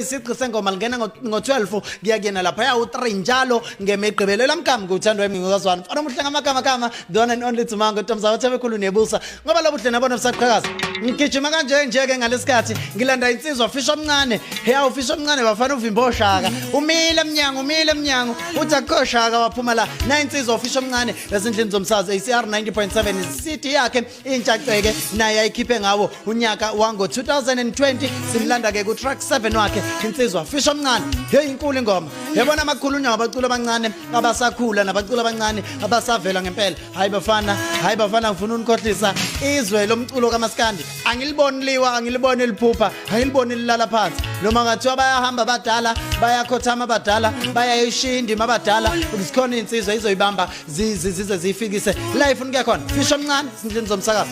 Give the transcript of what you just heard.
Isiqi sengoma lingena ngo-12 kuya kuyena laphaya u-3 njalo ngemigqibelo. Elamgama nguthandwa emingikazwana mfana omuhle ngamagama gama, the one and only Tsumango Ntomzawa Thebe nebusa ngoba lobuhle nabona busaqhakaza. Ngigijima kanje nje-ke ngalesikhathi ngilanda insizwa fisha omncane. Heya, ufisha omncane bafana, uvimba oshaka, umile emnyango, umile emnyango, uthi akukho shaka, waphuma la na insizwa ufisha omncane ezindlini zomsakazo ACR 90.7. City yakhe intshaceke naye ayikhiphe ngawo unyaka wango-2020. Simlanda-ke ku-track 7 wakhe insizwa fisha omncane. Heyi, inkulu ingoma, yabona amakhulunywa ngabaculi abancane abasakhula nabaculi abancane abasavela ngempela. Hayi bafana, hayi bafana, ngifuna unikhohlisa izwe lomculo kamaskandi. Angiliboni liwa, angiliboni liphupha, angiliboni lilala phansi. Noma ngathiwa bayahamba abadala, bayakhothama abadala, bayayishiya indima abadala, zikhona iy'nsizwa izoyibamba zize ziyifikise la ifuna ukuya khona. Fisha omncane, sindlini zomsakazo.